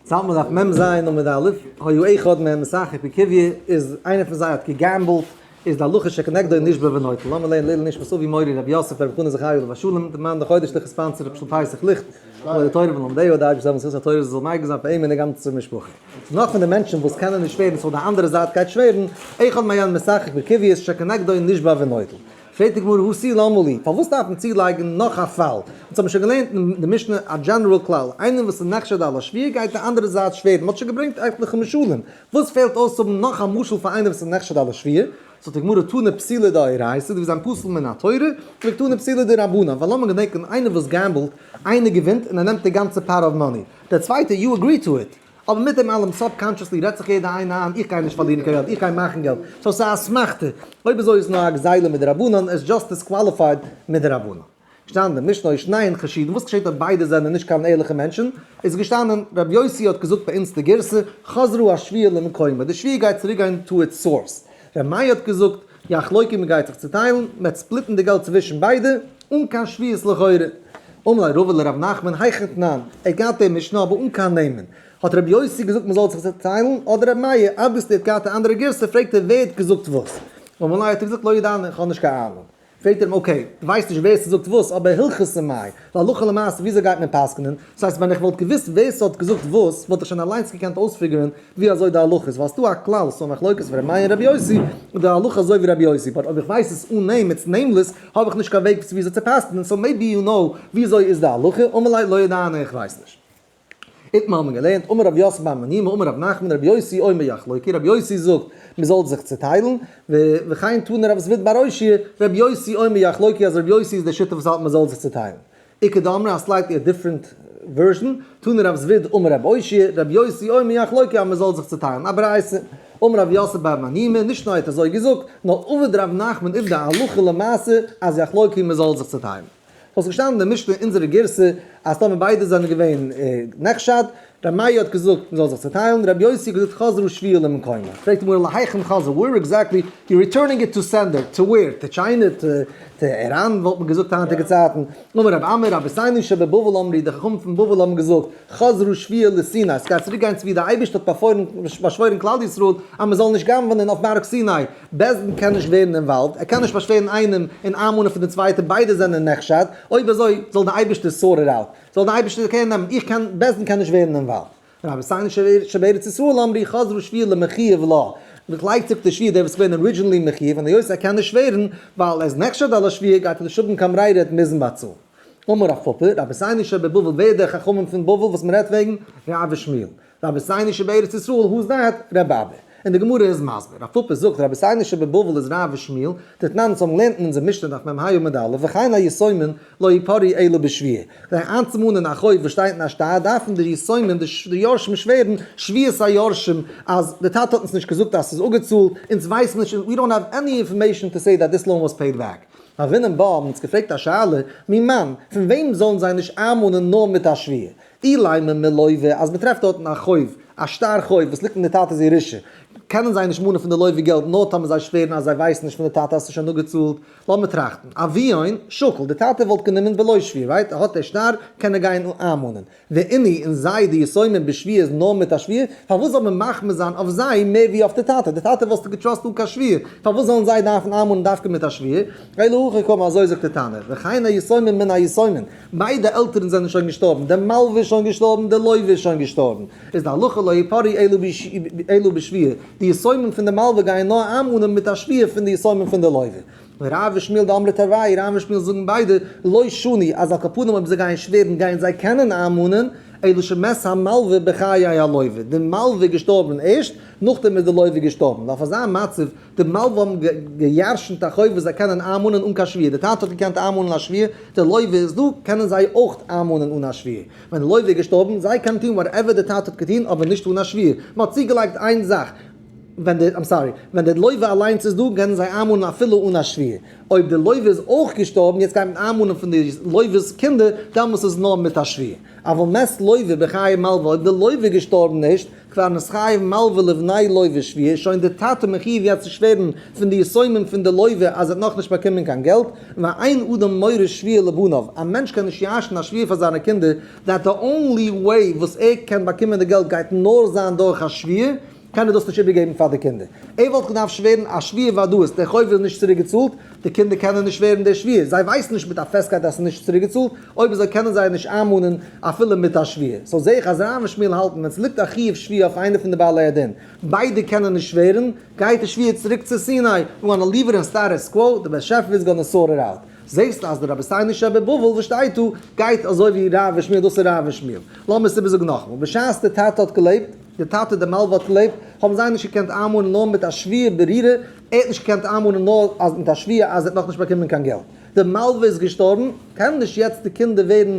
צאלט מען דף מ ז עמוד א', היה אחד מהם משחק בקוביא, איז איינער פון זיי האט געגעמבלט, איז די הלכה שכנגדו נשבע ונוטל. לאמיר לערנען לעילוי נשמת אבי מורי רבי יוסף ברב חנא זכרי' עליו השלום, די מאן די חודש'ליכע sponsor רבי שלום פסח ליכט, כבוד התורה ולומדיה, די אייבערשטער זאל זכות התורה זאל מגין זיין פאר אים און די גאנצע משפחה. ס'איז נאך פון די מענטשן וואס קענען נישט שווערן so די אנדערע זייט גייט שווערן, אחד מהן משחק בקוביות שכנגדו נשבע ונוטל. פרעגט די גמרא הא תו למה לי, פארוואס דארף מען צולייגן נאך א פאל? אונז האבן שוין געלערנט אין די משנה א general כלל, איינער וואס איז נחשד על השבועה גייט די אנדערע זייט שווערן, מען האט שוין געברענגט עטליכע משלים, וואס פעלט אויס צו האבן נאך א משל פאר איינער וואס איז נחשד על השבועה? זאגט די גמרא תנא פסולא דאורייתא, די וואס זענען פסול מן התורה, וקתני פסולא דרבנן, ווייל לאמיר געדענקען איינער וואס געמבלט, איינער געווינט און ער נעמט די גאנצע pot of money, דער צווייטער you agree to it, אבער מיט דעם אלעם subconsciously רעדט זיך יעדער איינער איין איך גיי נישט פארלירן קיין געלט איך גיי מאכן געלט, so ס'איז א אסמכתא, אויב אזוי איז נאר א גזילה מדרבנן, עס איז just disqualified מדרבנן. געשטאנען די משנה היו שניהן חשודין, וואס געשעט אויב ביידע זענען נישט קיין ערליכע מענטשן, איז געשטאנען רבי יוסי האט געזאגט ביי אונז די גירסא חזרה השבועה למקומה, די שבועה גייט צוריק גיין to its source, רבי מאיר האט געזאגט יחלוקו מען גייט זיך צוטיילן, מען וועט split ן די געלט צווישן ביידע, אן קיין שבועות לכאורה. אמר ליה רבא לרב נחמן היכן תנן, ער האט געהאט די משנה אבער אן קיין נעמען. האט רבי יוסי געזאגט מען זאל זיך צוטיילן, אדער רבי מאיר, obviously האט געהאט א אנדערע גירסא, פרעגט ער ווער האט געזאגט וואס. אמר ליה האט ער געזאגט לא ידענא, איך האב נישט קיין אהנונג. פרעגט ער אים okay, דו ווייסט נישט ווער ס'זאגט וואס, אבער הלכתא מאי, להלכה למעשה וויאזוי גייט מען פסק'נען? דאס הייסט ווען איך וואלט געוואוסט ווער ס'האט געזאגט וואס, וואלט איך שוין אליינס געקענט אויספיגערן ווי אזוי די הלכה איז, ווייל ס'דא א כלל, ס'איז א מחלוקת פון ר' מאיר און ר' יוסי, און די הלכה אזוי ווי ר' יוסי, but אויב איך ווייס עס אן name, it's nameless, האב איך נישט קיין וועג וויאזוי צו פסק'נען, so maybe you know וויאזוי איז די הלכה, אמר ליה לא ידענא איך ווייס נישט. איתמר האט מען געלערנט, אמר רב יוסף בר מניומי אמר רב נחמן רבי יוסי אומר יחלוקו, רבי יוסי זאגט מען זאל זיך צוטיילן, וכן תנא רב זביד בר אושעיא, רבי יוסי אומר יחלוקו אז רבי יוסי איז די שיטה וואס האלט מען זאל זיך צוטיילן. איכא דאמרי א slightly א different version, תנא רב זביד אמר רב אושעיא, רבי יוסי אומר יחלוקו אז מען זאל זיך צוטיילן, א ברייתא. אמר רב יוסף בר מניומי, נישט נאר ער האט אזוי געזאגט, נאר עבד רב נחמן עובדא הלכה למעשה אז יחלוקו מען זאל זיך צוטיילן. ס'איז געשטאנען אין די משנה אין אונזערע גירסא אז טאמער ביידע זענען געווען נחשד, רבי מאיר האט געזאגט מ'זאל זיך צעטיילן, רבי יוסי האט געזאגט חזרה שבועה למקומה. פרעגט די גמרא להיכן חזרה, where exactly you returning it to sender, to where, to China, to Iran וואלט מען געזאגט היינטיגע צייטן. אמר רבי אמי רבותינו שבבבל אמרו, די חכמים פון בבל האבן געזאגט, חזרה שבועה לסיני, ס'גייט צוריק גיין צו ווי די אייבערשטער האט באפוילן באשוואוירן כלל ישראל אז מ'זאל נישט גנב'נען אויף בארג סיני, בית דין קען נישט ווערן involved, ער קען נישט באשווערן איינעם און איינמאנען פון די צווייטע, ביידע זענען נחשד, אויב אזוי זאל די אייבערשטער sort it out, זאל די אייבערשטער care נעמען, איך קען, בית דין קען נישט ווערן involved. רבותינו שבארץ ישראל אמרו חזרה שבועה למחויב לה, מ'לייגט זיך די שבועה דער וואס איז געווען originally מחויב, און היות ער קען נישט שווערן ווייל ער איז נחשד על השבועה גייט ער נישט האבן קיין ברירה ער וועט מוזן באצאלן. אמר רב פפא, רבותינו שבבבל ווער די חכמים פון בבל וואס מ'רעדט וועגן? רב ושמואל. רבותינו שבארץ ישראל who's that? רבי אבא. און די גמרא איז מסביר. רב פפא זאגט רבותינו שבבבל איז רב ושמואל, דתנן אונז האבן געלערנט אין אונזער משנה דף מ"ה עמוד א', וכן היתומים לא יפרעו אלא בשבועה. כדי איינצומאנען א חוב וואס שטייט אין א שטר דארפן די יתומים די יורשים שווערן שבועת היורשים אז די טאטע האט אונז נישט געזאגט אז ס'איז אפגעצאלט, אונז ווייסן נישט, we don't have any information to say that this loan was paid back. הוינן בה האבן אונז געפרעגט א שאלה, ממאן, פון וועם זאלן זיי נישט איינמאנען נאר מיט א שבועה? אילימא מלוה, אז מ'טרעפט דארטן א חוב, א שטר חוב וואס ליגט אין די טאטע'ס ירושה, קענען זיי נישט מאנען פון די לוה געלט נאר טאמער זיי שווערן אז זיי ווייסן נישט פון די טאטע אז ס'איז שוין אפגעצאלט. לאמיר טראכטן, אביון שקיל, די טאטע וואלט גענומען בלא שבועה, right? ער האט די שטר, קען ער גיין איינמאנען. ואינהו און זיי די יתומים בשבועה איז נאר מיט א שבועה, פארוואס זאל מען מחמיר זיין אויף זיי מער ווי אויף די טאטע? די טאטע וואלסטו געטראסט אן קיין שבועה, פארוואס זאלן זיי דארפן איינמאנען דווקא מיט א שבועה? אלא הכי קאמר אזוי זאגט די תנא, וכן היתומים מן היתומים, ביידע עלטערן זענען שוין געשטארבן, דער מלווה איז שוין געשטארבן, דער לווה איז שוין געשטארבן, איז די הלכה לא יפרעו אלא בשבועה, די יתומים פון די מלווה גייען נאר איינמאנען מיט א שבועה פון די יתומים פון די לווה. רב ושמואל דאמרי תרוייהו, רב און שמואל זאגן ביידע, לא שנו, אז על כל פנים אויב זיי גייען שווערן גייען זיי קענען איינמאנען, אלא שמת המלווה בחיי הלווה, די מלווה איז געשטארבן ערשט, נאכדעם איז די לווה געשטארבן, אויף אזא מצב, די מלווה האבן געירשנט א חוב וואס זיי קענען איינמאנען אן קיין שבועה, די טאטע האט געקענט איינמאנען א שבועה, די לווה איז דא, קענען זיי אויך איינמאנען אן א שבועה. ווען די לווה איז געשטארבן, זיי קענען טון whatever די טאטע האט געטון, אבער נישט אן א שבועה. מען האט צוגעלייגט איין זאך. ווען די, I'm sorry, ווען די לוה אליינס איז דא קענען זיי איינמאנען אפילו אן א שבועה. אויב די לוה איז אויך געשטארבן, יעצט גייט מען איינמאנען פון די לוה'ס קינדער, דעמאלס איז נאר מיט א שבועה. אבל מת לוה בחיי מלוה, אויב די לוה איז געשטארבן נישט, כבר נתחייב מלוה לבני לוה שבועה, איז שוין די טאטע מחיוב יעצט צו שווערן פון די יתומים פון די לוה אז ער האט נאכנישט באקומען קיין געלט, ואין אדם מוריש שבועה לבניו, א מענטש קען נישט ירש'ן א שבועה פאר זיינע קינדער, that the only way וואס ער קען באקומען די געלט גייט נאר זיין דורך א שבועה, קען ער דאס נישט איבערגעבן פאר די קינדער. ער וואלט געדארפט שווערן א שבועה ודאות, דער חוב איז נישט צוריק געצאלט, די קינדער קענען נישט שווערן די שבועה, זיי ווייסן נישט מיט א פעסטקייט אז ס'איז נישט צוריק געצאלט, אויב אזוי קענען זיי נישט איינמאנען אפילו מיט א שבועה. so זעה איך אז רב און שמואל האלטן ווען ס'ליגט א חיוב שבועה אויף איינער פון די בעלי הדין, ביידע קענען נישט שווערן, גייט די שבועה צוריק צו סיני, we gonna leave it in status quo, די באשעפער איז gonna sort it out. זעסט אז די רבותינו שבבבל וואס שטייט דא גייט אזוי ווי רב ושמואל, דאס איז רב ושמואל. לאמיר עס איבערזאגן נאכאמאל, בשעת די טאטע האט געלעבט, די טאטע די מלווה האט געלעבט, האבן זיי נישט געקענט איינמאנען נאר מיט א שבועה ברורה, ער האט נישט געקענט איינמאנען נאר אז מיט א שבועה אז ער האט נאכנישט באקומען קיין געלט. די מלווה איז געשטארבן, קענען נישט יעצט די קינדער ווערן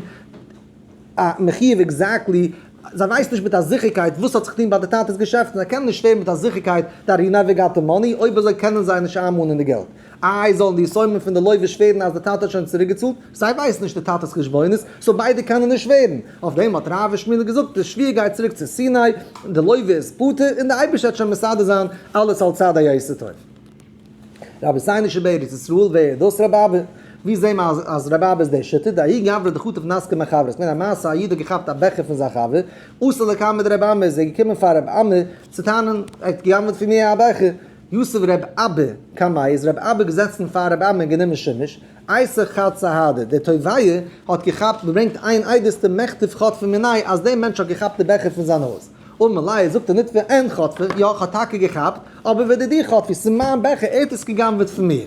א מחיוב exactly, זיי ווייסן נישט מיט א זיכערקייט וואס האט זיך געטון ביי די טאטע'ס געשעפטן, זיי קענען נישט שווערן מיט א זיכערקייט that he never got the money, אויב אזוי קענען זיי נישט איינמאנען די געלט. איי זאלן די יתומים פון די לוה שווערן אז די טאטע האט שוין צוריק געצאלט? זיי ווייסן נישט די טאטע'ס חשבונות, so ביידע קענען נישט שווערן. אויף דעם האט רב ושמואל געזאגט, די שבועה גייט צוריק צו סיני, די לוה איז פטור, און די אייבערשטער וועט שוין מסדר זיין אלעס על צד היותר טוב. רבותינו שבארץ ישראל, ווער איז דאס רבי אבא? ווי זעהן מיר אז רבי אבא איז דער שיטה? דההוא גברא דחטף נסכא מחבריה, ס'געווען א מעשה א איד האט געכאפט א בעכער פון זיין חבר, אתא לקמיה דרבי אמי, איז ער געקומען פאר רבי אמי צו טענה'ן, ער האט גע'גנב'עט פון מיר א בעכער. יתיב רב אבא קמיה, איז רב אבא געזעצן פאר רב אמי און גענומען שימוש, אייתי חד סהדא, דער תובע האט געכאפט, מ'ברענגט איין עדות דמיחטף חטפי מיניה אז דער מענטש האט געכאפט די בעכער פון זיין הויז. אמר ליה, זאגט ער נתבע אין חטפי, יא כ'האב טאקע געכאפט, אבער ודידי חטפי, ס'איז מיין בעכער, ער האט עס גע'גנב'עט פון מיר.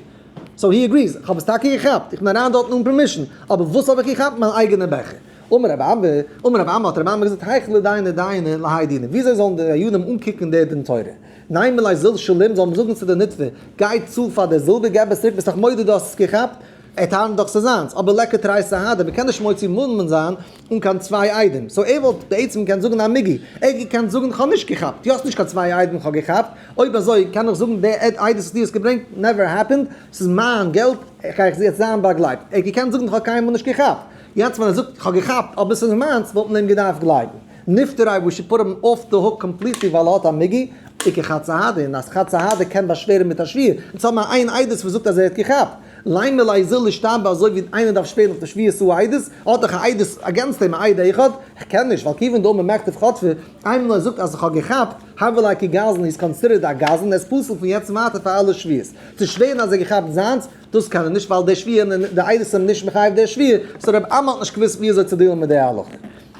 so he agrees, כ'האב עס טאקע געכאפט, איך בין אריין דארטן אן permission, אבער וואס האב איך געכאפט? מיין אייגענע בעכער. אמר רבי אבא, אמר רבי אמי האט רבי אמי געזאגט, היכי לידיינו דייני להאי דינא, וויאזוי זאלן די דיינים אנקוקן די דין תורה? נימא ליה זיל שלים, זאל מען זאגן צו די נתבע, גיי צאל פאר די זילבער, געב עס צוריק, ביסט דאך מודה דו האסט עס געכאפט, ער טענה'ט דאך ס'איז זיינס, אבער ליכא תרי סהדי, מ'קען נישט מוציא ממון זיין אן קיין צוויי עדים, so ער וואלט בעצם געקענט זאגן א מיגו, ער האט געקענט זאגן כ'האב נישט געכאפט, דו האסט נישט קיין צוויי עדים כ'האב געכאפט, אויב אזוי קען איך זאגן די עדות וואס דו האסט געברענגט never happened, ס'איז מיין געלט, גיי איך יעצט זיין באגלייבט, ער האט געקענט זאגן כ'האב קיינמאל נישט געכאפט, יעצט ווען ער זאגט כ'האב געכאפט אבער ס'איז מיינס וואלט מען אים געדארפט גלייבן. ניפטר we should put him off the hook completely ווייל ער האט א מיגו, איכא חד סהדא, און אז חד סהדא קען באשווערן מיט א שבועה, אונז האבן א איין עדות וואס זאגט אז ער האט געכאפט. לימא ליה זיל לישתבע אזוי ווי איינער דארף שווערן אויף די שבועת העדות, האט דאך א עדות against אים א עד אחד, איך קען נישט ווייל כיוון דאמר מיחטף חטפי, איינמאל ער זאגט אז איך האב געכאפט, הוה ליה כגזלן איז considered א גזלן, ער איז פסול פון יעצט ווייטער פאר אלע שבועות. צו שווערן אז ער האט געכאפט זיינס, דאס קען ער נישט ווייל די שבועה און די עדות זענען נישט מחייב די שבועה, so רב אמי האט נישט געוואוסט ווי אזוי צו deal ן מיט די הלכה.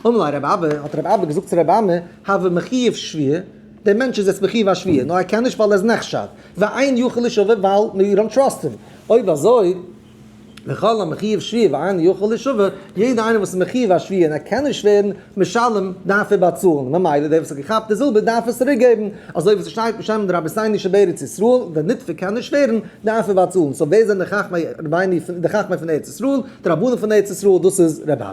אמר ליה רב אבא, האט רב אבא געזאגט צו רב אמי, הוה מחיוב שבועה, דער מענטש איז יעצט מחיוב א שבועה, נאר ער קען נישט ווייל ער איז נחשד, ואין יכול לישבע ווייל you don't trust him, אויב אזוי, וכל המחיוב שבועה ואין יכול לישבע, יעדער איינער וואס איז מחיוב א שבועה און ער קען נישט שווערן, משלם, דארף ער באצאלן, ממילא דער וואס האט געכאפט די זילבער דארף עס צוריק געבן, אזוי ווי ס'שטייט בשם דרבותינו שבארץ ישראל, דער נתבע קען נישט שווערן, דארף ער באצאלן, so ווער זענען די חכמי רבינו די חכמי פון ארץ ישראל, די רבנים פון ארץ ישראל, דאס איז ר' אבא.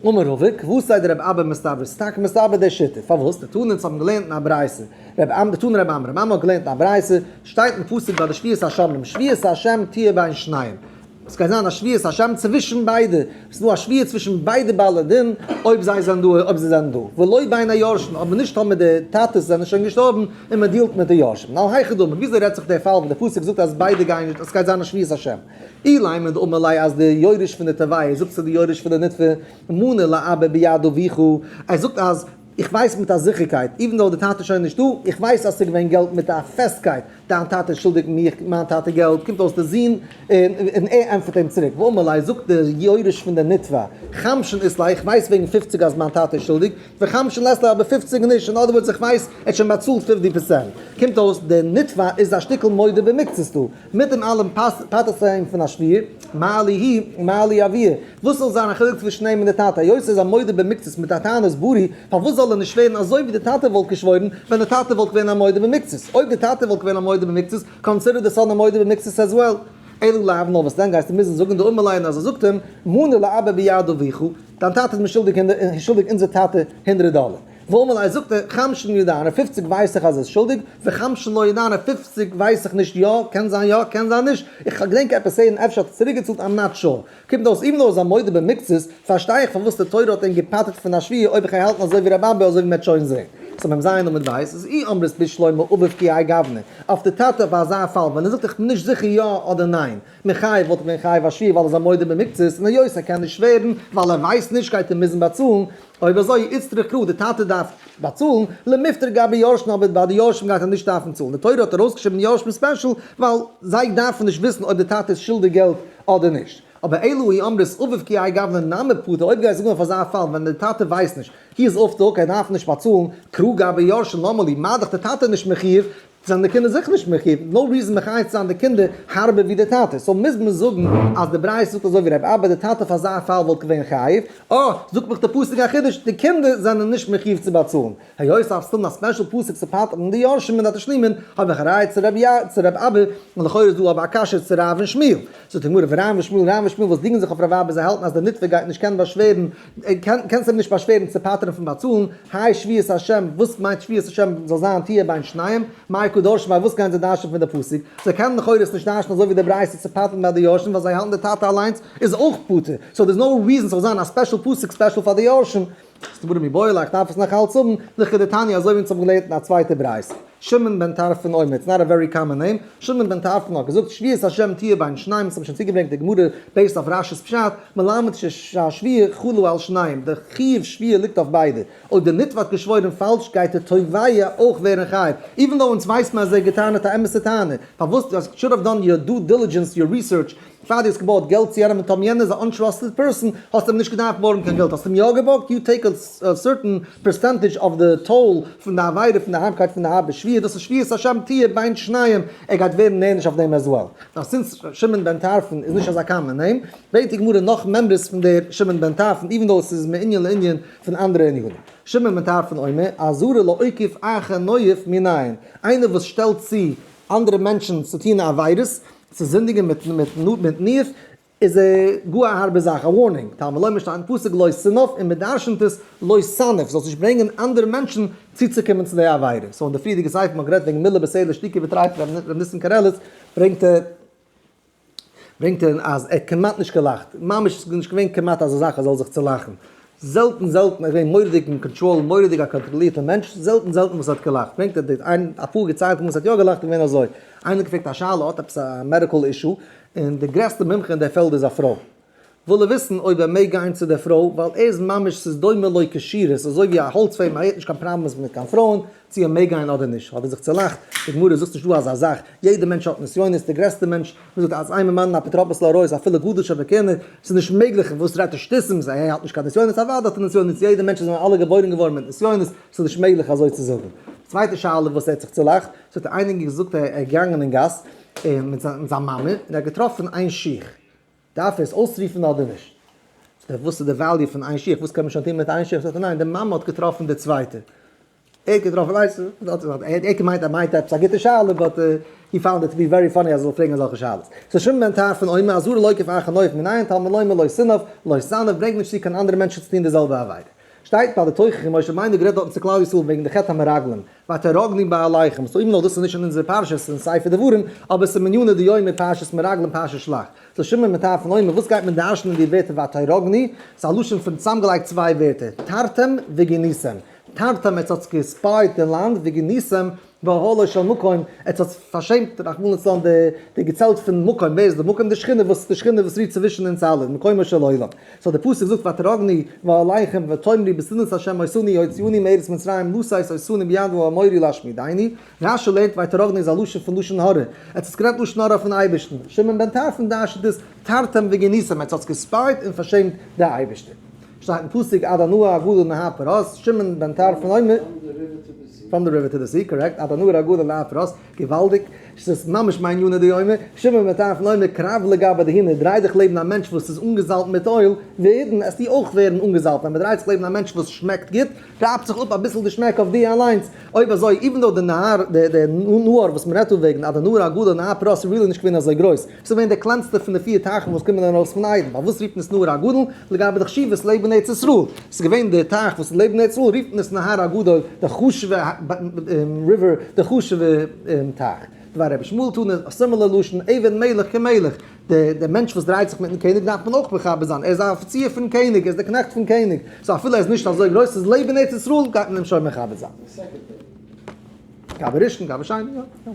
אמר רבא, כוותיה דרבי אבא מסתברא, ס'איז טאקע מסתבר די שיטה, פארוואס? דתנא אונז האבן געלערנט אין א ברייתא, רבי אמ דתנא רבי אמי, רבי אמי האט געלערנט אין א ברייתא, שטייט אין פסוק ביי די שבועת השומרים, שבועת השם תהיה בין שניהם, עס גייט זיין א שבועת השם צווישן ביידע, עס איז דא א שבועה צווישן ביידע בעלי דין, אויב זיי זענען דא אויב זיי זענען דא, ולא בין היורשים, אבער נישט טאמער די טאטעס זענען שוין געשטארבן און מען deal ט מיט די יורשים. now היכי דמי, וויאזוי רעדט זיך דער פאל ווען דער פסוק זאגט אז ביידע גייען נישט, עס גייט זיין א שבועת השם? אילימא דאמר ליה אז די יורש פון די תובע זאגט צו די יורש פון די נתבע, מנה לאבא ביד אביך, ער זאגט אז איך ווייס מיט א זיכערקייט, even though די טאטע איז שוין נישטא, איך ווייס אז ס'איז געווען געלט מיט א פעסטקייט, דיין טאטע איז שולדיג מיך, מיין טאטע געלט, קומט אויס די זון, און ער ענטפערט אים צוריק, ואמר ליה, זאגט דער יורש פון די נתבע, חמשין אית ליה, איך ווייס וועגן פופציג אז מיין טאטע איז שולדיג, וחמשין לית ליה אבער פופציג נישט, in other words איך ווייס ער האט שוין באצאלט fifty percent, קומט אויס דער נתבע איז א שטיקל מודה במקצת דא, מיט דעם אלעם פטר'ט ער אים פון א שבועה, מה לי הוא מה לי אביה, וואס זאל זיין א חילוק צווישן אים און די טאטע, היות ער איז א מודה במקצת מיט א טענת ברי, פארוואס זאל ער נישט שווערן אזוי ווי די טאטע וואלט געשוואוירן ווען די טאטע וואלט געווען א מודה במקצת, אויב די טאטע וואלט געווען א מודה במקצת, consider the son א מודה במקצת as well. אלא לאו, נאר וואס דען גייסטו מוזן זאגן דאמר ליה אז ער זאגט אים, מנה לאבא ביד אביך, דיין טאטע איז מיר שולדיג אונזער טאטע הונדרעט דאלער. ואמר ליה זאגט ער, חמשין ידענא, 50 ווייס איך אז ער איז שולדיג, וחמשין לא ידענא, 50 ווייס איך נישט יא, קען זיין יא, קען זיין נישט, איך געדענק עפעס זעהן אפשר האט ער צוריק געצאלט I'm not sure. קומט אויס even though ער איז א מודה במקצת, פארשטיי איך פארוואס די תורה האט אים געפטר'ט פון א שבועה אויב איך גיי האלטן אזוי ווי רבי אבא אזוי ווי מ'וועט שוין זעהן. סאו מ"ז עמוד ב' איז אי אמרת בשלמא אביו כי האי גוונא, אויף די טאטע אויף אזא פאל ווען ער זאגט איך בין נישט זיכער יא אדער ניין, מיחייב וואלט געווען חייב א שבועה ווייל ער איז א מודה במקצת און היות ער קען נישט שווערן ווייל ער ווייסט נישט גייט ער מוזן באצאלן, אויב אזוי איצטריך קרא די טאטע דארף באצאלן, למיפטר גבי יורשין אבער ביי די יורשים גייט ער נישט דארפן צאלן, די תורה האט ארויסגעשריבן יורשים special ווייל זיי דארפן נישט וויסן אויב די טאטע איז שולדיג געלט אדער נישט. אבער אלא אי אמרת אביו כי האי גוונא נמי פטור אויב גייסט זאגן אויף אזא פאל ווען די טאטע ווייסט נישט, he is off the hook ער דארף נישט באצאלן, קרא גבי יורשין למה לי, מה דאך די טאטע איז נישט מחיוב, זענען די קינדער זיכער נישט מחיוב, no reason מחייב צו זיין די קינדער הארבער ווי די טאטע, so מוז מען זאגן אז די ברייתא זאגט אזוי ווי רבי אבא די טאטע אויף אזא פאל וואלט געווען חייב, אה, זאגט מיך די פסוק א חידוש, די קינדער זענען נישט מחיוב צו באצאלן, היות דארפסט האבן א special פסוק צו פטר'ן די יורשים מן התשלומין, האב איך א ראיה צו רבי אבא, און לכאורה איז דא אבער א קשיא צו רב און שמואל. זאגט די גמרא ורב ושמואל רב ושמואל וואס דינגען זיך אויף רב אבא זיי האלטן אז די נתבע גייט נישט קענען באשווערן, קענסט אים נישט באשווערן צו פטר'ן פון באצאלן, האי שבועת השם, וואס מיינט שבועת השם זאל זיין תהיה בין שניהם, מאי קא דרשי ביה וואס גייען זיי דרש'ן פון די פסוק, זיי קענען לכאורה עס נישט דרש'ן אזוי ווי די ברייתא צו פטר'ן ביי די יורשים ווייל זיי האלטן די טאטע אליינס איז אויך פטור, so there's no reason ס'זאל זיין א special פסוק special פאר די יורשים. ס'איז מיבעי ליה, איך דארף עס נאך אלץ האבן, לכדתניא אזוי ווי אונז האבן געלערנט אין א צווייטע ברייתא. שמעון בן טרפון אומר, it's not a very common name, שמעון בן טרפון האט געזאגט שבועת השם תהיה בין שניהם, אונז האבן שוין צוגעברענגט די גמרא based אויף רש"י'ס פשט, מלמד שהשבועה חלה על שניהם, די חיוב שבועה ליגט אויף ביידע, אויב די נתבע האט געשוואוירן פאלש גייט די תובע אויך ווערן חייב, even though אונז ווייסט מען אז ער האט געטענה'ט א אמת'ע טענה, פארוואס דו האסט should have done your due diligence your research פאר דו האסט געבארגט געלט צו יענעם און טאמער יענער איז א untrusted person האסטו אים נישט געדארפט בארגן קיין געלט האסט אים יא געבארגט you take a certain percentage of the toll פון די עבירה פון די הארבקייט פון די הארבע שבועה דאס איז שבועת השם תהיה בין שניהם ער גייט ווערן נענש אויף דעם as well. Now since שמעון בן טרפון איז נישט אזא common name ברענגט די גמרא נאך מימרות פון דער שמעון בן טרפון even though עס איז מענין לענין פון אנדערע ענינים. שמעון בן טרפון אומר אזהרה לעוקף אחר נואף מנין איינער וואס שטעלט צו אנדערע מענטשן צו טון עבירות צו זינדיגן מיט ניאוף איז גאר א הארבע זאך, א warning, תלמוד לומר שטייט אין פסוק לא תנאף און מען דרשנ'ט עס לא תניף, זאלסט נישט ברענגען אנדערע מענטשן צוצוקומען צו די עבירה. So אין די פריערדיגע ספר מ'האט גערעדט וועגן מילה בסלע שתיקה וטריפה ר' ניסן קרליץ ברענגט ער ברענגט ער אז ער האט כמעט נישט געלאכט, ממש ס'איז נישט געווען כמעט אזא זאך ער זאל זיך צולאכן, זעלטן זעלטן, ער איז געווען מורא'דיג אין קאנטראל, מורא'דיג א קאנטראלירטע מענטש, זעלטן זעלטן וואס ער האט געלאכט, ברענגט ער די איין אפאר געציילטע מאל וואס ער האט יא געלאכט איז געווען אזוי, איינער האט געפרעגט א שאלה, האט עפעס א medical issue, און די גרעסטע מומחה אין דער פעלד איז א פרוי, וויל ער וויסן אויב ער מעג גיין צו דער פרוי, ווייל ער איז ממש ס'איז דומה לו כשירות, אזוי ווי א האלץ פרעים, ער האט נישט קיין problems מיט קיין פרויען, צו ער מעג גיין אדער נישט, האט ער זיך צולאכט, די גמרא זאגט נישט דא אזא זאך, יעדער מענטש האט נסיונות, דער גרעסטער מענטש, מען זאגט אז אין ממנין אפוטרופוס לעריות אפילו גדול שבכהונה, ס'איז נישט מעגליך, וואס רעדט ער שטותים, ער האט נישט קיין נסיונות, אוודאי האט ער נסיונות, יעדער מענטש זענען אלע געבוירן געווארן מיט נסיונות, ס'איז נישט מעגליך אזוי צו זאגן. צווייטע שאלה וואס ער האט זיך צולאכט, ס'האט איינער געזאגט ער איז געגאנגען אין גאס מיט זיין מאמע און ער האט געטראפן איין שיך, דארף ער עס אויסרופן אדער נישט? זאגט ער וואס איז די value פון איין שיך, וואס קען מען שוין טון מיט איין שיך, זאגט ער ניין די מאמע האט געטראפן די צווייטע, ער האט געטראפן איינס, ער האט געמיינט ער מיינט עפעס א גוטע שאלה but he found it to be very funny אז ער זאל פרעגן אזעלכע שאלות. סאו שמעון בן טרפון אומר אזהרה לעוקף אחר נואף מנין תלמוד לומר לא תנאף לא תניף ברענג נישט צו קיין אנדערע מענטשן צו טון די זעלבע עבירה. שטייט ביי די תוכחה משה רבינו גערעדט דארטן צו כלל ישראל וועגן די חטא המרגלים ותרגלו באהליכם so even though דאס איז נישט אין אונזער פרשה ס'איז אין ספר דברים אבער ס'איז מעניינא דיומא פרשת מרגלים פרשת שלח. סאו שמעון בן טרפון אומר וואס גייט מען דרש'נען די ווערטער ותרגלו? ס'איז א לשון פון צוזאמגעלייגט צוויי ווערטער תרתם וגיניתם. תרתם עטס האטס געספייט די לאנד וגיניתם באהלו של מקום, עטס האטס פארשעמט רחמנא לצלן די געצעלט פון מקום, ווער איז די מקום? די שכינה וואס די שכינה וואס רוהט צווישן אונז אלע, מקומו של עולם. so די פסוק זאגט ותרגלו באהליכם ותאמרו בשנאת השם אותנו הוציאנו מארץ מצרים לתת אותנו ביד האמורי להשמידנו, רש"י לערנט ותרגלו איז א לשון פון לשון הרע, עטס האטס גערעדט לשון הרע אויפן אייבערשטן, שמעון בן טרפון דרש'נט עס תרתם וגיניתם, עטס האטס געספייט און פארשעמט די אייבערשטער. שטייט אין פסוק עד הנהר הגדול נהר פרת, שמעון בן טרפון אומר. From the river to the sea, correct? עד הנהר הגדול נהר פרת, געוואלדיג, ס'איז ממש מעניינא דיומא, שמעון בן טרפון אומר קרב לגבי דהינא, דריי דיך לעבן א מענטש וואס איז אנגעזאלבט מיט oil, והידן, עסטו אויך ווערן אנגעזאלבט, ווען מ'דרייט זיך לעבן א מענטש וואס שמעקט גוט, רייבט זיך אפ אביסל די שמעק אויף דיר אליינס, אויב אזוי, even though די נהר, די נהר וואס מ'רעדט דא וועגן, עד הנהר הגדול נהר פרת איז really נישט געווען אזוי גרויס, ס'איז געווען די קלענסטע פון די פיר טייכן וואס קומען ארויס פון עדן, פארוואס רופט מען עס נהר הגדול? לגבי די חשיבות לעבן ארץ ישראל, ס'איז געווען די טייך וואס איז לעבן ארץ ישראל רופט מען עס נהר הגדול, די חשוב'ע river, די חשוב'ע טייך. דבר רבי ישמעאל תנא, א similar לשון, עבד מלך כמלך, די מענטש וואס דרייט זיך מיטן קעניג דארף מען אויך מכבד זיין, ער איז א אפיציר פון קעניג, ער איז דער קנעכט פון קעניג, so אפילו ער איז נישט אזוי גרויס, ס'איז לעבן ארץ ישראל גייט מען אים שוין מכבד זיין. גבי ראשון גבי שני, יא יא.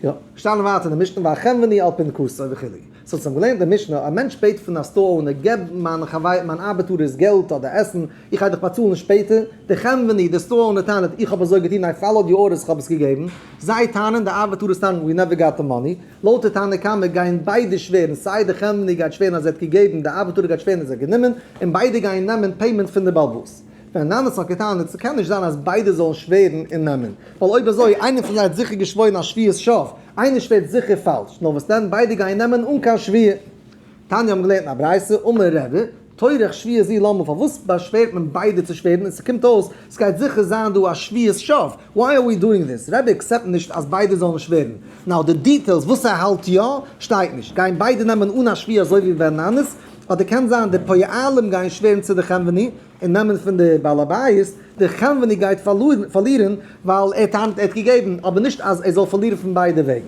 יא, שטעלן ווייטער די משנה והחנווני על פנקסו וכו'. so צום געלערנט די משנה, א מענטש בעט פון א store owner, געב מיין חבר מיין ארבעטארערס געלט אדער עסן, איך גיי דיך באצאלן שפעטער, די חנווני, די store owner טענה'ט, איך האב אזוי געטון, I followed your orders, איך האב עס געגעבן. זיי טענה'ן, די ארבעטארערס טענה'ן, we never got the money. לויט די תנא קמא גייען ביידע שווערן, סיי די חנווני גייט שווערן אז ער האט געגעבן, די ארבעטארער גייט שווערן אז ער האט גענומען, און ביידע גייען נעמען payment פון די בעל הבית. ווען אננס האט געטענה'ט, ס'קען נישט זיין אז ביידע זאלן שווערן און נעמען, ווייל אויב אזוי, איינער פון זיי האט זיכער געשוואוירן א שבועת שוא, איינער שווערט זיכער פאלש, נאר וואס דען, ביידע גייען נעמען אן קיין שבועה. תניא האבן געלערנט אין א ברייתא, אמר רבי, טורח שבועה זו למה, פארוואס באשווערט מען ביידע צו שווערן, און ס'קומט אויס, ס'גייט זיכער זיין דא א שבועת שוא, why are we doing this? רבי accept נישט אז ביידע זאלן שווערן, now די details וואס ער האלט יא, שטייט נישט, גייען ביידע נעמען אן א שבועה אזוי ווי בן ננס, אדער קען זיין די פועלים גייען שווערן צו די חנווני, און נעמען פון די בעל הבית, די חנווני גייט פארלירן ווייל ער טענה'ט ער האט געגעבן, אבער נישט אז ער זאל פארלירן פון ביידע וועגן.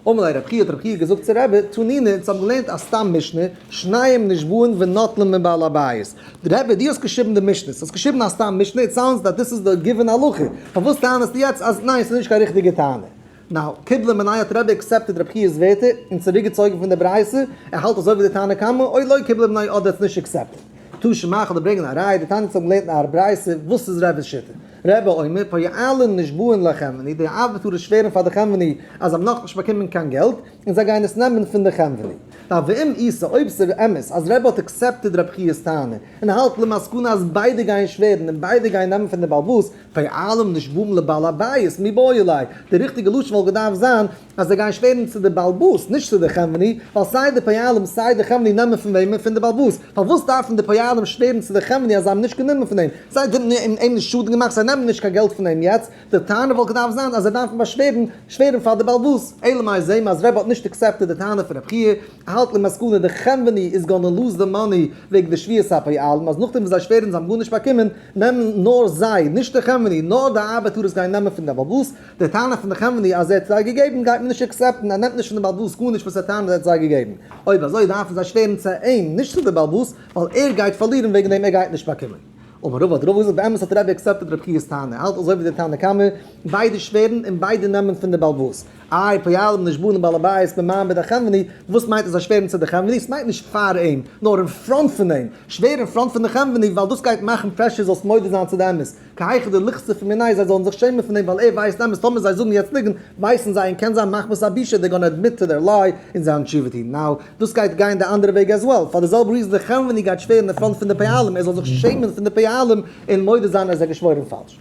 אמר ליה רב חייא האט רב חייא געזאגט צו רבי, תנינא, אונז האבן געלערנט א סתם משנה, שניהם נשבעין ונוטלין מבעל הבית. רבי, דו האסט געשריבן די משנה, האסט געשריבן א סתם משנה, it sounds that this is the given הלכה, פארוואס טענה'סטו יעצט אז ניין ס'איז נישט קיין ריכטיגע טענה? now, קיבלה מיניה האט רבי accepted רב חיא'ס ווערטער און צוריקגעצויגן פון די ברייתא, ער האלט אזוי ווי די תנא קמא, או לא קיבלה מיניה אדער האט עס נישט accepted. תא שמע כ'וועל דיר ברענגען א ראיה, דתניא אונז האבן געלערנט אין א ברייתא, וואס איז רבי'ס שיטה? רבי אומר, פועלים נשבעין לחנווני, די ארבעטארער שווערן פאר די חנווני אז זיי האבן נאכנישט באקומען קיין געלט, און זיי גייען עס נעמען פון די חנווני. now ואם איתא, אויב ס'איז אמת אז רבי האט accepted רב חיא'ס טענה, און האלט למסקנא אז ביידע גייען שווערן און ביידע גייען נעמען פון די בעל הבית, פועלים נשבעים לבעל הבית מיבעי ליה, די ריכטיגע לשון וואלט געדארפט זיין אז זיי גייען שווערן צו די בעל הבית, נישט צו די חנווני, ווייל סיי די פועלים סיי די חנווני נעמען פון וועמען? פון די בעל הבית, פארוואס דארפן די פועלים שווערן צו די חנווני אז זיי האבן נישט גענומען פון אים? זיי האבן אים נישט שאדן געמאכט, זיי נעמען נישט קיין געלט פון אים יעצט, די טענה וואלט געדארפט זיין אז זיי דארפן באשווערן שווערן פאר די בעל הבית, אלא מאי זעהן מיר אז רבי האט נישט accepted די טענה פון רב חייא, האלט למסקנא די חנווני איז gonna lose the money וועגן די שבועת הפועלים אז נאכדעם וואס זיי שווערן זיי האבן גארנישט באקומען נעמען נאר זיי, נישט די חנווני, נאר די ארבעטארערס גייען נעמען פון די בעל הבית, די טענה פון די חנווני אז ער האט זיי געגעבן גייט מען נישט accept ן, ער נעמט נישט פון די בעל הבית גארנישט וואס ער טענה'ט ער האט זיי געגעבן, אויב אזוי דארפן זיי שווערן צו אים נישט צו די בעל הבית ווייל ער גייט פארלירן וועגן דעם ער גייט נישט באקומען. אמר רבא האט רבא געזאגט באמת האט רבי accepted רב חיא'ס טענה, ער האלט אזוי ווי די תנא קמא, ביידע שווערן און ביידע נעמען פון די בעל הבית. איי פועלים נשבעין לבעל הבית במעמד החנווני, וואס מיינט אז זיי שווערן צו די חנווני? ס'מיינט נישט פאר אים, נאר אין front פון אים. שווער אין front פון די חנווני ווייל דאס גייט מאכן pressure זאלסט מודה זיין צו די אמת. כי היכי דליכסוף מיניה זיי זאלן זיך שעמען פון אים ווייל ער ווייסט אמת, טאמער זיי זאגן יעצט ליגנט ווייסן זיי און קען זיין מחמת הבושה they're gonna admit to their lie און זיי האבן תשובה טון. now דאס גייט גיין די אנדערע וועג as well, פאר די זעלבע reason די חנווני גייט שווערן אין front פון די פועלים ער זאל זיך שעמען פון די פועלים און מודה זיין אז ער האט געשוואוירן פאלש.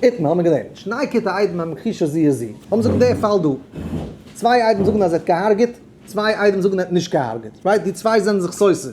איתמר האט מען געלערנט, שני כיתי עדים המכחישין זו את זו, לאמיר זאגן די פאל דא, צוויי עדים זאגן אז ער האט געהארגעט, צוויי עדים זאגן ער האט נישט געהארגעט, right? די צוויי זענען זיך סותר,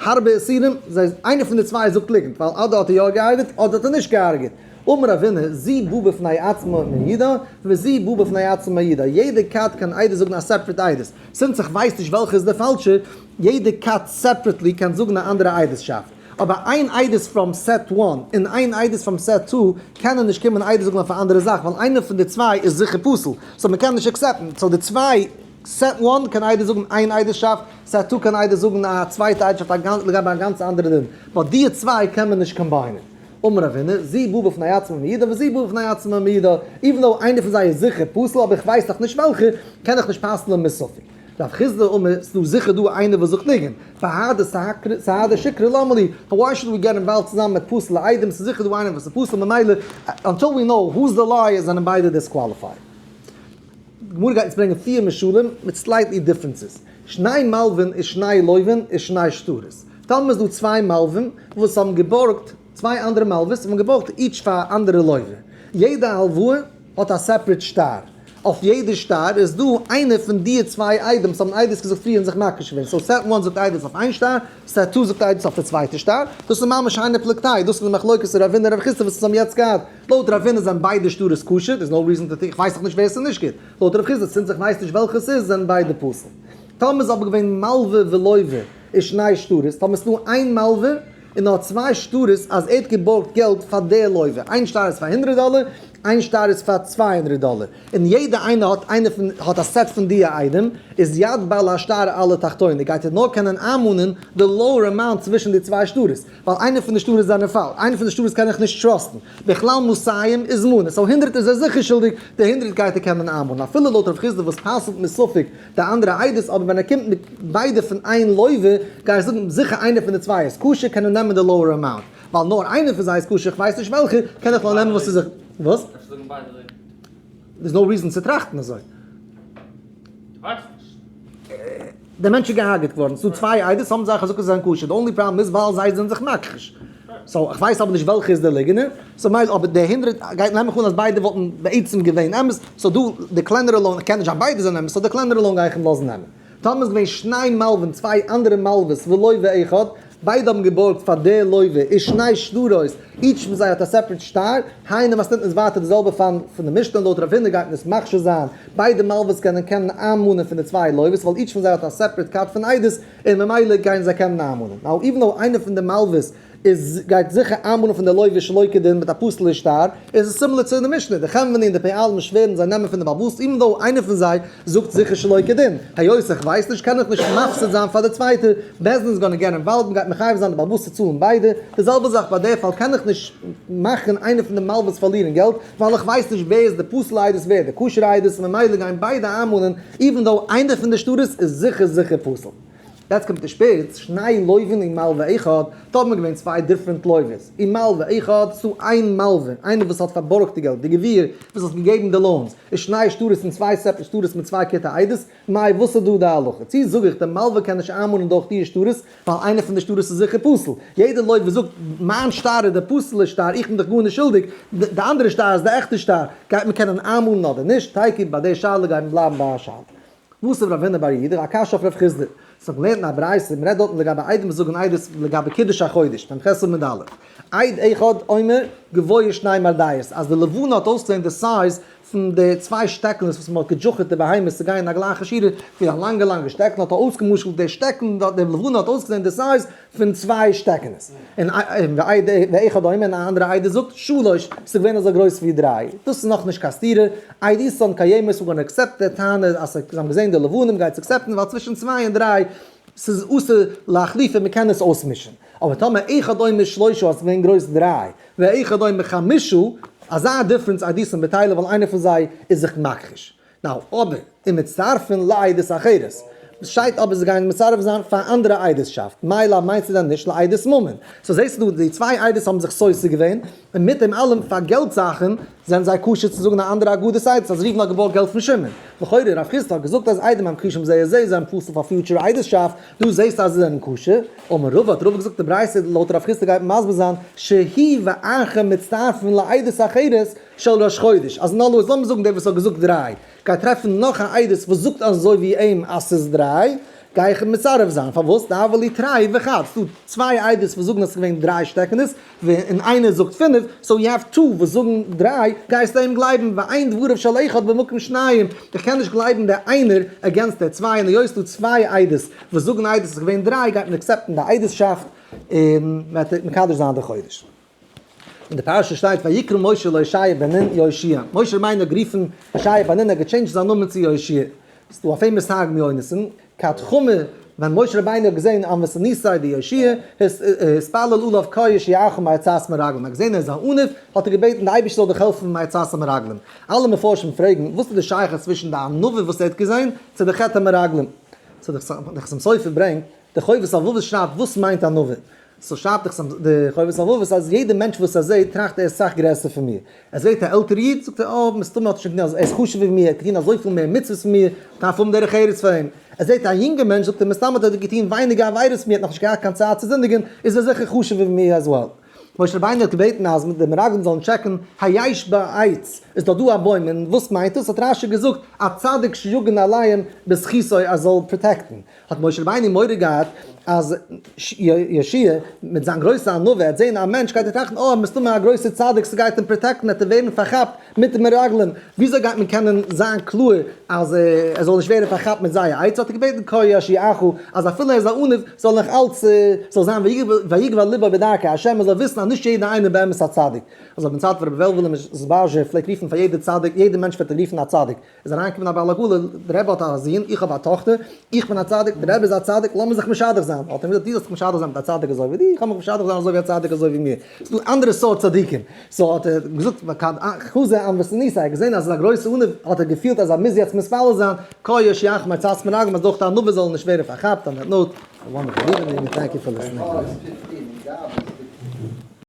הארבע איסורים, זיי, איינער פון די צוויי זאגט ליגנט, ווייל אדער האט ער יא געהארגעט אדער האט ער נישט געהארגעט. אמר רבינא, זו באה בפני עצמה מעידה, וזו באה בפני עצמה מעידה, יעדע כת קען עדות זאגן א separate עדות, since איך ווייס נישט וועלכע איז די פאלשע, יעדע כת separately קען זאגן א אנדערע עדות'שאפט. אבער איין עדות from set one און איין עדות from set two קענען נישט קומען עדות זאגן אויף א אנדערע זאך ווייל איינער פון די צוויי איז זיכער פסול, so מ'קען נישט accept ן, so די צוויי set one קען עדות זאגן איין עדות'שאפט, set two קען עדות זאגן א צווייטע עדות'שאפט לגבי א גאנץ אנדערע דין, but די צוויי קען מען נישט combine ען. אמר רבינא, זו באה בפני עצמה מעידה וזו באה בפני עצמה מעידה, even though איינער פון זיי איז זיכער פסול אבער איך ווייס נאך נישט וועלכע, קען איך נישט פסל'ען מספק. רב חסדא אמר, ס'דא זיכער דא איינער וואס זאגט ליגנט, והדר סהדי שקרי למה לי, why should we get involved צוזאמען מיט פסול'ע עדים, ס'איז זיכער דא איינער וואס איז פסול ממילא, until we know who's the liar זענען ביידע disqualified. די גמרא גייט אונז ברענגען פיר משלים מיט slightly differences. שני מלווין ושני לווין ושני שטרות. טאמער איז דא צוויי מלווים וואס האבן געבארגט, צוויי אנדערע מלווה'ס האבן געבארגט each פאר א אנדערע לווה. יעדע הלוואה האט א separate שטר. אויף יעדע שטר איז דא איינער פון די צוויי עדים וואס האבן עדות געזאגט פריער און זיך מכחיש געווען. So set one זאגט עדות אויף איין שטר, set two זאגט עדות אויף די צווייטע שטר. דאס איז ממש היינו פלוגתא, דאס איז די מחלוקת רב הונא רב חסדא וואס אונז האבן יעצט געהאט. לויט רב הונא זענען ביידע שטרות כשר, there's no reason to think, איך ווייס דאך נישט ווער עס איז נישט גוט. לויט רב חסדא, since איך ווייס נישט וועלכע עס איז, זענען ביידע פסול. טאמער איז אבער געווען מלווה ולווה ושני שטרות, טאמער איז דא איין מלווה און נאר צוויי שטרות אז ער האט געבארגט געלט פאר די לווה, איין שטר איז פאר הונדרעט דאלער, איין שטר איז פאר 200 דאלער, און יעדע איינער האט איינער פון האט א set פון די עדים, איז יד בעל השטר על התחתונה, גייט ער נאר קענען איינמאנען די lower amount צווישן די צוויי שטרות, ווייל איינער פון די שטרות זענען פאלש, איינער פון די שטרות קען איך נישט trust ן, בכלל מאתים איז מנה, so הונדרעט איז ער זיכער שולדיג, די הונדרעט גייט ער קענען איינמאנען, אפילו לויט רב חסדא וואס פסל'ט מספק די אנדערע עדות, אבער ווען ער קומט מיט ביידע פון איין לווה, גיי איך זאגן זיכער איינער פון די צוויי איז כשר, קען ער נעמען די lower amount, ווייל נאר איינער פון זיי איז כשר, איך ווייס נישט וועלכע, קען איך נאר נעמען וואס איז זיכער. וואס? קענסט זאגן ביידע ליגנט. There's no reason צו טראכטן אזוי. דו ווייסט נישט. דער מענטש איז געהארגעט געווארן, ס'דא צוויי עדות האבן זיי חזקות זיי זענען כשר, די only problem איז ווייל זיי זענען זיך מכחיש. So איך ווייס אבער נישט וועלכע איז דער ליגענער, so מילא אבער די הונדרעט גייט נעם איך אן אז ביידע וואלטן בעצם געווען אמת, so דא די קלענערע loan קען נישט זיין ביידע זענען אמת, so די קלענערע loan גיי איך אים לאזן נעמען. טאמער איז געווען שני מלווין צוויי אנדערע מלוות ולווה אחד, ביידע האבן געבארגט פאר די לווה ושני שטרות, each פון זיי האט א separate שטר, היינו מתניתין איז ווייטער די זעלבע פאן פון די משנה, לויט רב הונא גייט מען עס מכשיר זיין, ביידע מלוות קענען קענען איינמאנען פון די צוויי לוות ווייל each פון זיי האט א separate כת פון עדות, און ממילא גייען זיי קענען איינמאנען. Now even though איינער פון די מלוות איז גייט זיכער איינמאנען פון די לווה שלא כדין מיט א פסול'ע שטר, איז עס similar צו די משנה, די חנווני און די פועלים שווערן זיי נעמען פון די בעל הבית even though איינער פון זיי זאגט זיכער שלא כדין, היות איך ווייס נישט קען איך נישט מפסיד זיין פאר די צווייטע, בית דין איז gonna get involved, מ'גייט מחייב זיין די בעל הבית צו צאלן ביידע, די זעלבע זאך ביי די פאל קען איך נישט מאכן איינער פון די מלוות פארלירן געלט, ווייל איך ווייס נישט ווער איז די פסול'ע עדות ווער די כשר'ע עדות, ממילא גייען ביידע איינמאנען even though איינער פון די שטרות איז זיכער זיכער פסול. יעצט קומט די שפיץ, שני לווין ומלווה אחד, דא האט מען געווען צוויי different לווה'ס, ומלווה אחד צו איין מלווה, איינער וואס האט פארבארגט די געלט, די גביר וואס האט געגעבן די loans, איז שני שטרות און צוויי separate שטרות מיט צוויי כתי עדות, מאי וואס איז דא די הלכה? צו זאג איך די מלווה קען נישט איינמאנען דורך די שטרות, ווייל איינער פון די שטרות איז זיכער פסול. יעדער לווה זאגט, מיין שטר איז די פסול'ע שטר, איך בין דאך גארנישט שולדיג, די אנדערע שטר איז די עכטע שטר, גייט מען קענען איינמאנען אדער נישט? תיקו ביי די שאלה גייט מען בלייבן ביי א שאלה. וואס איז רב הונא בר יהודה? א קשיא אויף רב חסדא. ס'האט געלערנט אין א ברייתא, מ'רעדט דארטן לגבי עדים וואס זאגן עדות לגבי קידוש החודש, מ"ח עמוד א'. עד אחד אומר גבוה שני מרדעות, אז די לבנה האט אויסגעזען די size פון די צוויי שטעקענעס וואס מ'האט געדזשוכעט די בהמות צו גיין אין א גלייכע שורה, ווי א לאנגע לאנגע שטעקן האט ער אויסגעמשל'ט די שטעקן, די לבנה האט אויסגעזען די size פון צוויי שטעקענעס. און ואחד אומר, און א אנדערע עדות זאגט, שלש, ס'איז געווען אזוי גרויס ווי דריי. דאס איז נאכנישט קיין סתירה, עדותן קיימת, we're gonna accept די טענה אז זיי האבן געזען די לבנה, מ'גייט עס accept ן, ווייל צווישן צוויי און דריי, ס'איז אסור לאחלופי, מ'קען עס אויסמישן. אבער טאמער אחד אומר שלשה אז ס'איז געווען גרויס דריי, ואחד אומר חמשה, אזא difference עדותן בטילה ווייל איינער פון זיי איז זיך מכחיש. Now, אבער, ומצטרפין לעדות אחרת. שטייט אבער זיי גייען מצרף זיין פאר אנדערע עדות'שאפט, מאי לאו מיינסטו דען נישט לעדות ממון? So זעסטו דא די צוויי עדות האבן זיך סותר געווען, און מיט דעם אלעם פאר געלט זאכן זענען זיי כשר צו זאגן א אנדערע אגודת עדות אז ראובן האט געבארגט געלט פון שמעון. לכאורה רב חסדא האט געזאגט אז עדים המכחישים זה את זה זענען פסול פאר future עדות'שאפט, דא זעסטו אז זיי זענען כשר. אמר רבא האט רבא געזאגט די ברייתא לויט רב חסדא גייט מסביר זיין שהוא ואחר מצטרפין לעדות אחרת של ראש חודש, אז נאר לאמיר זאגן דער וואס האט געזאגט דריי, גייט טרעפן נאך א עדות וואס זאגט אזוי ווי אים אז ס'איז דריי, גיי איך אים מצרף זיין, פארוואס? דהוה להו תרי וחד, ס'דא צוויי עדות וואס זאגן אז ס'איז געווען דריי שטעקענעס, און איינער זאגט פינף, so you have two וואס זאגן דריי, גייסטו אים גלייבן, ואין דבריו של אחד במקום שניים, איך קען נישט גלייבן דער איינער against דער צוויי, און היות ס'דא צוויי עדות וואס זאגן עדות אז ס'איז געווען דריי, גייט מען accept ן די עדות'שאפט, און מ'וועט מקדש זיין די חודש. אין די פרשה שטייט ויקרא משה להושע בן נון יהושע, משה רבינו האט גערופן הושע בן נון, ער האט געטשעינדזשט זיין נאמען צו יהושע, ס'איז דא א famous תרגום יונתן, כד חמא, ווען משה רבינו האט געזען ענוותנותיה דיהושע, התפלל עליו קה יושיעך מעצת מרגלים, ער האט געזען ער איז א עניו, האט ער געבעטן די אייבערשטער זאל דיך העלפן מעצת המרגלים. אלע מפרשים פרעגן, וואס איז די שייכות צווישן די ענווה וואס ער האט געזען, צו די חטא המרגלים? So די חתם סופר ברענגט, די חובת הלבבות שרייבט וואס מיינט ענווה? So שרייבט דאך די חובת הלבבות אז יעדע מענטש וואס ער זעהט טראכט ער איז סאך גרעסער פון מיר. ער זעהט א עלטערע איד זאגט ער אה מסתמא האט ער שוין געטון אז ער איז חשוב'ער ווי מיר, ער האט געטון אזויפיל מער מצוות פון מיר, דארף האבן דרך ארץ פאר אים. ער זעהט א יונגע מענטש זאגט ער מסתמא האט ער געטון ווייניגער עבירות פון מיר, ער האט נאכנישט געהאט קיין צייט צו זינדיגען, איז ער זיכער חשוב'ער ווי מיר as well. משה רבינו האט געבעטן אז די מרגלים זאלן טשעקן היש בה עץ, איז דארט דא א בוים, און וואס מיינט דאס? האט רשי געזאגט א צדיק שיגן עליהם בזכותו אז זאל protect ן. האט משה רבינו מורא געהאט אז יהושע מיט זיין גרויסע ענווה וועט זען א מענטש גייט ער טראכטן אה מסתמא א גרויסע צדיק ס'גייט אים protect ן וועט ער ווערן פארכאפט מיט די מרגלים, וויאזוי גייט מען קענען זיין קלאר אז ער זאל נישט ווערן פארכאפט מיט זייער עצה, האט ער געבעטן כה יושיעך אז אפילו ער איז א עניו זאל נאך אלץ זאל זיין ויגבה לבו בדרכי השם ער זאל וויסן אז נישט יעדער איינער באמת א צדיק, אזוי ביים צייט פון רבי וועלוועלע מזבאזשער פלעגט רופן פאר יעדע צדיק יעדע מענטש פלעגט ער רופן א צדיק. איז אריינגעקומען א בעל עגלה, דער רבי האט א זון, איך האב א טאכטער, איך בין א צדיק, דער רבי איז א צדיק, לאמיר זיך משדך זיין. האט ער אים געזאגט, דו זאלסט זיך משדך זיין מיט א צדיק אזוי ווי דו, איך האב מיך משדך זיין אזוי ווי א צדיק אזוי ווי מיר. ס'איז דא אנדערע סארט צדיקים. so האט ער געזאגט, חזה ענוותנותיה, ער האט געזען אז עס איז א גרויסע עניו, האט ער געפילט אז ער מוז יעצט מתפלל זיין, כה יושיעך מעצת מרגלים, אז דורך די ענווה זאל ער נישט ווערן פארכאפט, on that note, a wonderful evening, and thank you for listening.